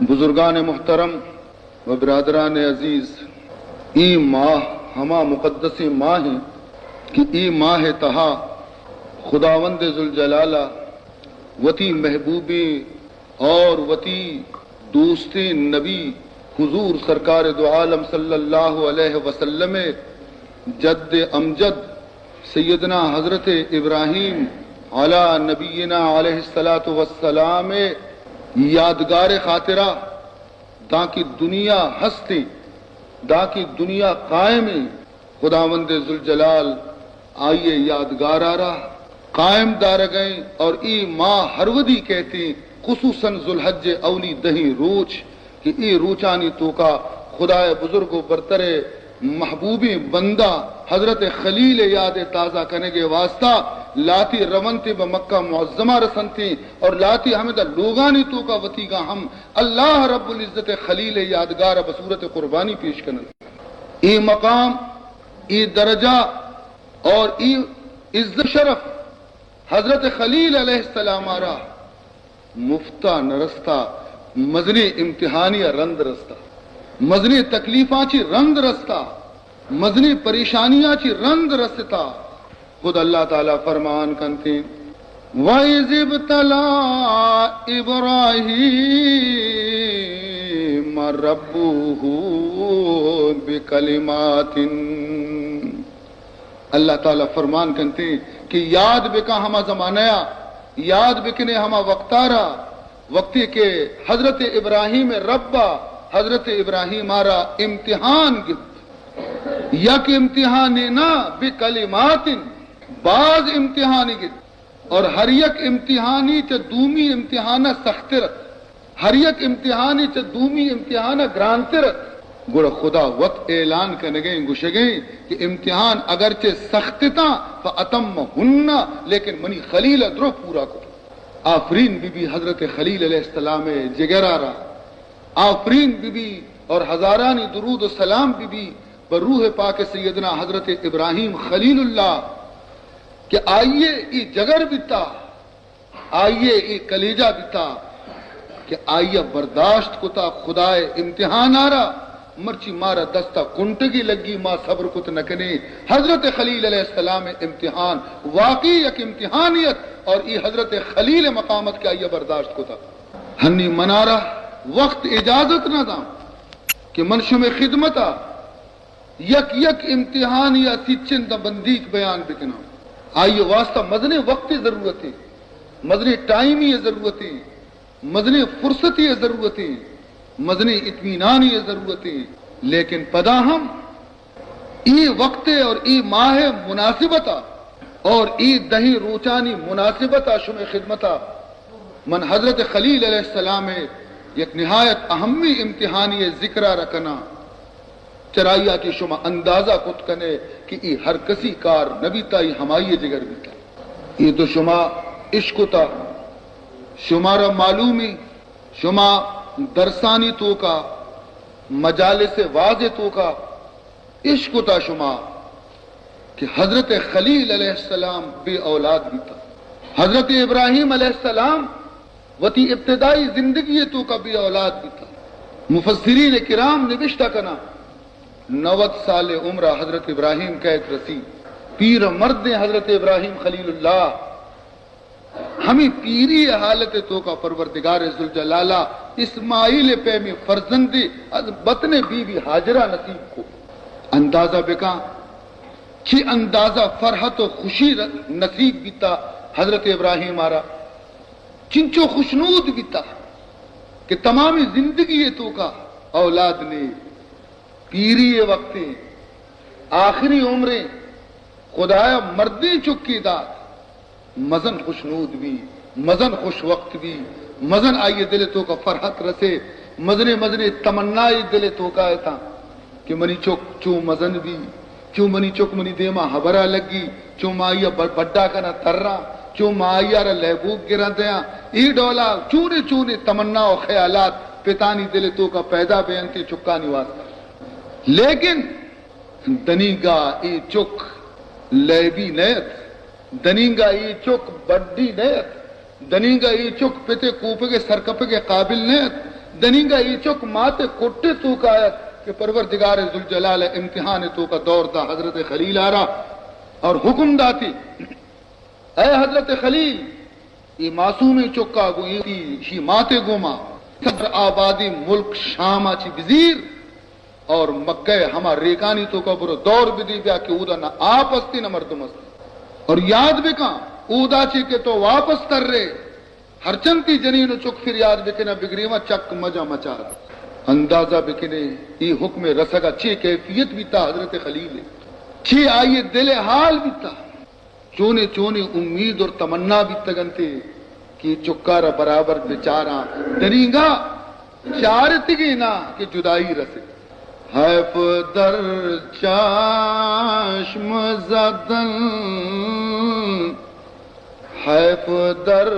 بزرگان محترم و برادران عزیز، اے ماہ ہما مقدسیں ماہ انت کہ اے ماہ ءِ تہا خداوند ذوالجلال ءَ وتی محبوبیں اور وتی دوستیں نبی حضور سرکار دو عالم صلی اللہ علیہ وسلم ءِ جد امجد سیدنا حضرت ابراہیم علی نبینا علیہ الصلاۃ والسلام ءِ یادگار ءِ خاطرا، دانکہ دنیا ہستیں، دانکہ دنیا قائمیں، خداوند ذوالجلال آئی ءِ یادگار ءَ را قائم دارگ ءَ ایں اور اے ماہ ہر وھدی کئیت، خصوصاً ذوالحج ءِ اولی دہیں روچ کہ اے روچانی توکا خدائے بزرگ و برتر ءِ محبوبیں بندہ حضرت خلیل ءِ یاد ءِ تازہ کنگ ءِ واسطہ لہتے رونت بہ مکہ معظمہ رسنت اور لہتے ہمدا لوگانی توکا وتیگا ہم اللہ رب العزت ءِ خلیل ءِ یادگار ءَ بصورت قربانی پیش کننت۔ اے مقام، اے درجہ اور اے عزت شرف حضرت خلیل علیہ السلام ءَ را مفتا نہ رستا، مزنیں امتحانی ءَ رند رستا، مزنیں تکلیفاں چی رند رستا، مزنیں پریشانیاں چی رند رستا۔ خود اللہ تعالی فرمان کنت، وَإِذِ ابْتَلَىٰ إِبْرَاهِيمَ رَبُّهُ بِكَلِمَاتٍ۔ اللہ تعالی فرمان کنت کہ یاد بکن ہما زمانہ ءَ، یاد بکنے ہما وقت ءَ را، وقتی کہ حضرت ابراہیم ءِ رب ءَ حضرت ابراہیم ءَ را امتحان گپت۔ یک امتحانے نہ، بکلمات، باز امتحانی گپت۔ اور ہر یک امتحانی چہ دومی امتحان ءَ سختر ات۔ ہر یک امتحانی چہ دومی امتحان ءَ گرانتر ات۔ گڑا خدا وت اعلان کنگیں، گوشگیں کہ امتحان اگرچہ سخت اتاں، فَأَتَمَّهُنَّ، لیکن منی خلیل ءَ درو پورا کت۔ آفرین بی بی حضرت خلیل علیہ السلام ءِ جگر ءَ را۔ آفرین بی بی اور ہزارانی درود و سلام بی بی بہ روح پاک سیدنا حضرت ابراہیم خلیل اللہ کہ آئی ءِ اے جگر بیتا، آئی ءِ اے کلیجہ بیتا کہ آئی ءَ برداشت کتا خدا ءِ امتحان ءَ را، مرچی مارا دست ءَ کنٹگی لگی، ما صبر کت نہ کنیں۔ حضرت خلیل علیہ السلام ءِ امتحان واقعی یک امتحانی ات اور اے حضرت خلیل ءِ مقام ات کہ آئی ءَ برداشت کتا۔ ہنی منارا وقت اجازت نہ داں کہ من شمے خدمت ءَ یک یک امتحانی ءَ سچن داں بندیک بیان بکناں۔ آئی ءِ واسطہ مزنیں وقت ءِ ضرورت ایں، مزنیں ٹائمی ءِ ضرورت ایں، مزنیں فرصتی ءِ ضرورت ایں، مزنیں اطمینانی ءِ ضرورت ایں۔ لیکن پدا ہم اے وقت ءِ اور اے ماہ ءِ مناسبت ءَ اور اے دہیں روچانی مناسبت ءَ شمئے خدمت ءَ من حضرت خلیل علیہ السلام ءِ یک نہایت اہمیں امتحانی ءِ ذکر ءَ را کناں، چرائیا کہ شما اندازہ کت کنے کہ اے ہر کسی کار نہ بیتا، اے ہمائی ءِ جگر بیتا۔ اے تو شما اشکتا، شمارا معلومی، شما درسانی توکا، مجالس وعظ توکا اشکتا شما کہ حضرت خلیل علیہ السلام بے اولاد بیتا۔ حضرت ابراہیم علیہ السلام وتی ابتدائی زندگی توکا بے اولاد بیتا۔ مفسرین کرام نبشتہ کنا، نود سال عمر حضرت ابراہیم کئیت رسی، پیر مردیں حضرت ابراہیم خلیل اللہ۔ ہمے پیری ءِ حالت ءِ توکا پروردگار ذوالجلال ءَ اسماعیل ءِ پیمیں فرزندے از بطن بی بی ہاجرہ نصیب کو۔ اندازہ بکن چی اندازہ فرحت و خوشی ر-، نصیب بیتا حضرت ابراہیم ءَ را۔ چنچو خوشنود بیتا کہ تمامی زندگی ءِ توکا اولاد نے۔ پیری ءِ وقت ءَ آخری عمر ءَ خدایا مردیں چکے دات، مزن خوشنود بی، مزن خوش وقت بی، مزن آئی ءِ دل ءِ توکا فرحت رسے، مزنیں مزنیں تمنائے دل ءِ توکا اتاں کہ منی چک چوں مزن بی، چوں منی چک منی دیما ہبرا لگی، چوں ما آئی ءَ ب-، بڈا کناں تراں، چوں ما آئی ءَ را لیبوک گراں دیاں۔ اے ڈولا چونیں چونیں تمنا و خیالات پتانی دل ءِ توکا پیدا بینت چکانی واسطہ۔ لیکن دنیگا اے چک لیبی نہ ات، دنیگا اے چک بڈی نہ ات، دنیگا اے چک پت ءِ کوپگ ءِ سرکپگ ءِ قابل نہ ات۔ دنیگا ای چک مات کٹے توکا ات کہ پروردگار ذوالجلال امتحان توکا دور دا حضرت خلیل آرا اور حکم داتی، اے حضرت خلیل، ای معصومیں چکا گوں ای شی ماتے گوما سر آبادی ملک شاما چی بزیر اور مکہ ہما ریکانی توکا برو دور بدی بیا کہ اودا نہ آپ استی نہ مردم استی۔ اور یاد بکن، اودا چی کہ تو واپس تر رے، ہرچند تی جنین و چک فریاد بکناں بگریواں، چک مجاں مچار۔ اندازہ بکنے، ای حکم رسگا چے کیفیت بیتا حضرت خلیل، چے آئی دل حال بیتا، چونے چونے امید اور تمنا بیتگنتے کہ چکارا برابر بچاراں، دنیگا چارتگے نا کہ جدائی رسے۔ حیف در چشم زدن، حیف در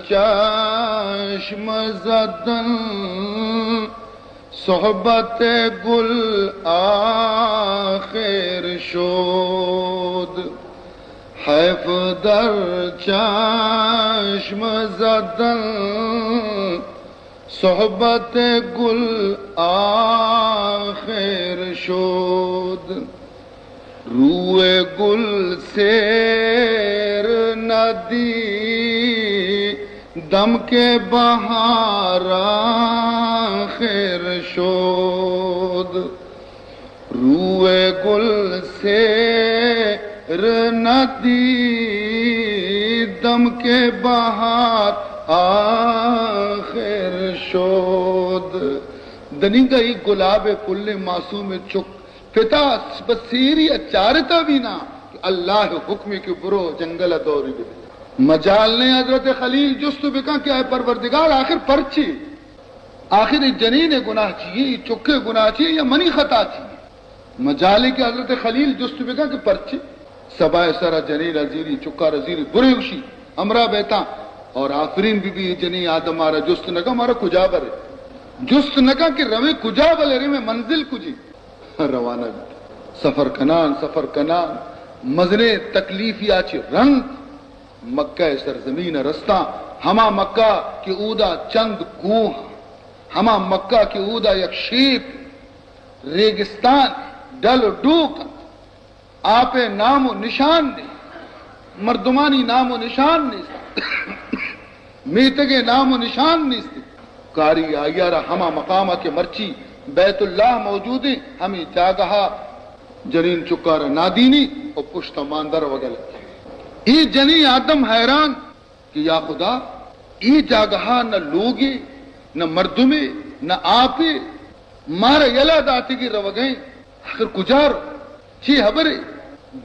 چشم زدن، صحبت گل آخر شد. حیف در چشم زدن، صحبت گل آخر شد. روی گل سیر ندی دم که بهار آخر شد. روی گل سیر ندی دم که بهار آخر شد. دنیگا ای گلاب پلیں معصوم چک پتا بہ سیری ء چارتا بھی نا کہ اللہ ء حکمے کہ برو جنگل ء دوری بدے۔ مجال نے حضرت خلیل جست بکن کہ اے پروردگار، آخر پرچے؟ آخر اے جنین ء گناہ چیے؟ اے چک ء گناہ چیے یا منی خطا چیے؟ مجالے کہ حضرت خلیل جست بکن کہ پرچے؟ سبا ء سرا جنین ء زیری، چکا را زیری، برے گوشی، ہمراہ بیتاں اور آفرین بی بی۔ اے جنین آدم مارا جست نہ کن، مارا کجا برے؟ جست نہ کن کہ روے کجا، بلے رے میں منزل کجی؟ روانہ بیت۔ سفر کنان، سفر کنان، مزنیں تکلیفیا چہ رند مکہ ء سرزمین ء رستاں۔ ہما مکہ کہ اودا چند کوہ، ہما مکہ کہ اودا یک شیپ ریگستان، ڈل و ڈوک انت۔ آپ ء نام و نشان نیست، مردمانی نام و نشان نیست، میتگ ء نام و نشان نیست۔ کاری آئی ء را ہما مقام ء کہ مرچی بیت اللہ موجود انت، ہمے جاگہ ء جنین چکار ء نادینی و پشت ء ماندر وگل۔ اے جنین آدم حیران کہ یا خدا، اے جاگہ ء نہ لوگے، نہ مردمے، نہ آپے، مارا یلہ داتگی روگئیں، آخر کجا رو؟ چی ہبرے؟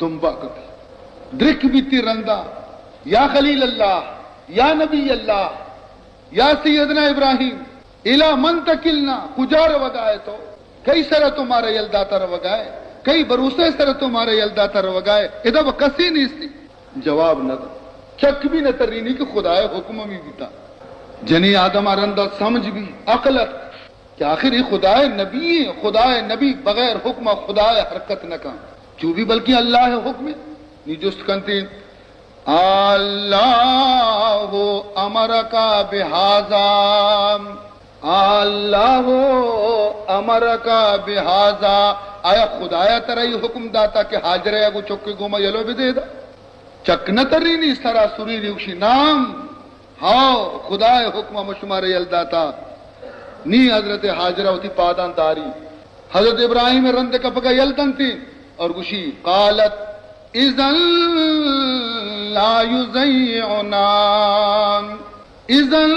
دمبا کپی۔ درک بیتی رندا، یا خلیل اللہ، یا نبی اللہ، یا سیدنا ابراہیم، الی من تکلنا، کجا روگائے تو؟ کئی سر تو مارا یل داتا روگائے؟ کئی بروسے سر تو مارا یل داتا روگائے؟ ادا و کسی نیستی۔ جواب نہ دا۔ چک بھی نہ ترینی کہ خدائے حکم ہمی بیتا۔ جنی آدم رندا سمجھ بھی، عقل ات۔ کہ آخر اے خدائے نبی ایں، خدائے نبی بغیر حکم خدائے حرکت نہ کن۔ چو بھی بلکہ اللہ ء حکم ایں۔ نی جست کنتے، اللہ امرک بہذا، اللہ امرک بہذا، آیا خدایا ترا اے حکم داتا کہ ہاجرہ ء گوں چکے گوما یلو بدے دا؟ چک نہ ترینی، سرا سرینی، گوشی، نام، ہاؤ، خدائے حکم ء من شمارا یل داتا۔ نی حضرت ہاجرہ وتی پاداں داری۔ حضرت ابراہیم ء رند کپگا یل دنتی اور گوشی، قالت، اذن لا یضیعنا، اذن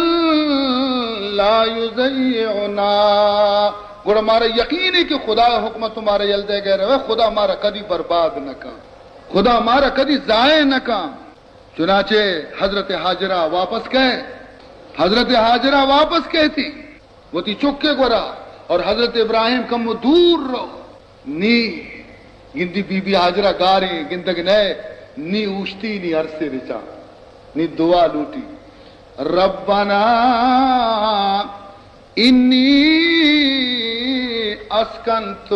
لا یضیعنا۔ گڑا مارا یقین ہے کہ خدا حکم ء تو مارا یل دے گئے روے، خدا مارا کدی برباد نہ کن۔ خدا مارا کدی ضائع نہ کن۔ چنانچہ حضرت ہاجرہ واپس کئے، حضرت ہاجرہ واپس کئے تھی وتی چکے گورا، اور حضرت ابراہیم کمو دور رو۔ نی گندی بی بی ہاجرہ گاریں گندگ نئے، نی اوشتی، نی عرصے رچا، نی دعا لوٹی، ربنا انی اسکنت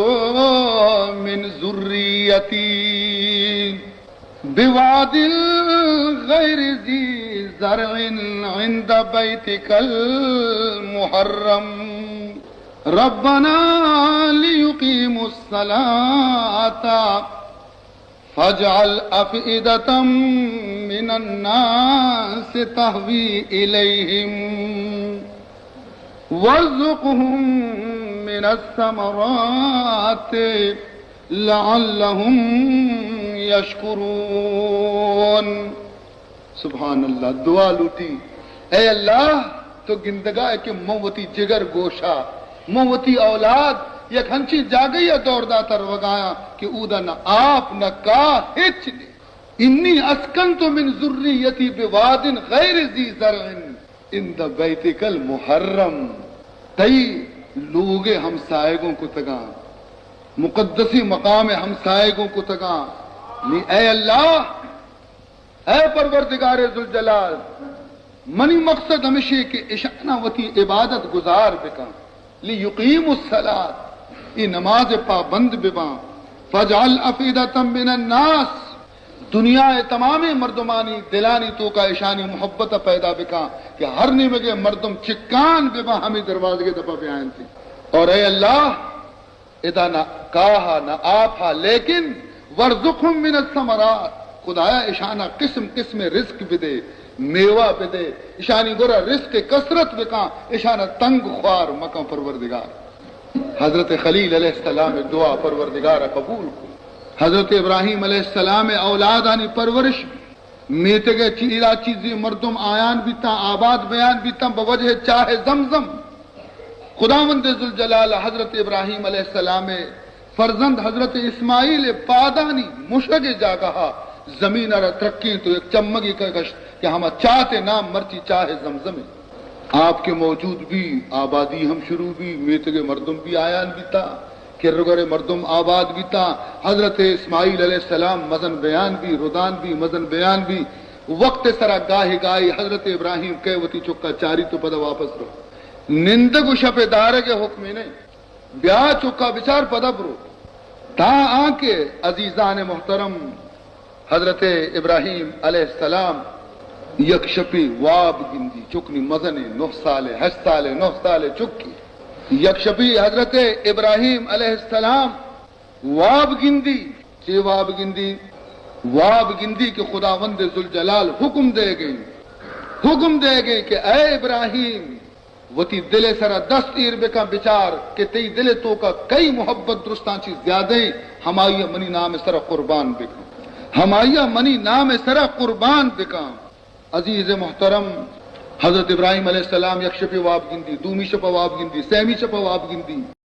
من ذریتی بواد غیر ذی زرع عند بیتک المحرم۔ ربنا ليقيموا الصلاة فاجعل أفئدة من الناس تهوي إليهم وارزقهم من الثمرات لعلهم يشكرون۔ سبحان اللہ، دعا لوٹی، اے اللہ، تو گندگا ئے کہ من وتی جگر گوشا، من وتی اولاد یک ہنچیں جاگہے ءَ دور داتا روگایاں کہ اودا نہ آپ، نہ کاہ، ہچ نی۔ انی اسکنت من ذریتی بواد غیر ذی زرع عند بیتک المحرم۔ تئی لوگ ءِ ہمسائگوں کتگاں، مقدسیں مقام ءِ ہمسائگوں کتگاں۔ نی اے اللہ، اے پروردگار ذوالجلال، منی مقصد ہمشی کہ اشانا وتی عبادت گزار بکن۔ لیقیموا الصلاة، ای نماز پابند بباں۔ فاجعل افئدة من الناس، دنیا ءِ تمامیں مردمانی دلانی توکا اشانی محبت پیدا بکاں کہ ہر نیمگے مردم چکان بباں، ہمے دروازگے دپا بیاینت۔ اور اے اللہ، ادا نہ کاہا نہ آپا، لیکن وارزقهم من الثمرات، خدایا اشانا قسم قسم رزق بدے، میوہ بدے، اشانی گورا رزق کثرت بکاں، اشانا تنگ خوار مکاں پروردگار۔ حضرت خلیل علیہ السلام دعا پروردگار قبول کو۔ حضرت ابراہیم علیہ السلام اولادانی پرورش، میتگ ءِ چیرا چیزی مردم آیان بیتاں، آباد بیان بیتاں بوجہ چاہ زمزم۔ خداوند ذوالجلال حضرت ابراہیم علیہ السلام فرزند حضرت اسماعیل پادانی مشگ جاگہا زمین را ترکیں تو یک چمگی کشت کہ ہما چاہ تے نام مرچی چاہ زمزم۔ آپ کے موجود بی، آبادی ہم شروع بی، میتگ مردم بی آیان بیتا، کرگر مردم آباد بیتا۔ حضرت اسماعیل علیہ السلام مزن بیان بی، ردان بی، مزن بیان بی۔ وقت سرا گاہی گاہی حضرت ابراہیم کئے وتی چکا چاری تو پدا واپس رو۔ نندگ و شپ دارگ حکمی نے۔ بیا چکا بچار پدا برو۔ تا آنکہ عزیزان محترم، حضرت ابراہیم علیہ السلام یک شپی واب گندی، چکنی مزنی، نہ سالے، ہشت سالے، نہ سالے چکی۔ یک شپی حضرت ابراہیم علیہ السلام واب گندی۔ چے واب گندی؟ واب گندی کہ خداوند ذوالجلال حکم دے گئی، حکم دے گئی کہ اے ابراہیم، وتی دل ءِ سرا دست ایر بکن، بچار کہ تئی دل ءِ توکا کئی محبت درستاں چی زیادہ ایں، ہمائی ءَ منی نام ءِ سرا قربان بکن، ہمائی ءَ منی نام ءِ سرا قربان بکن۔ عزیز محترم، حضرت ابراہیم علیہ السلام یک شپے واب گندی، دومی شپ ءَ واب گندی، سیمی شپ ءَ واب گندی۔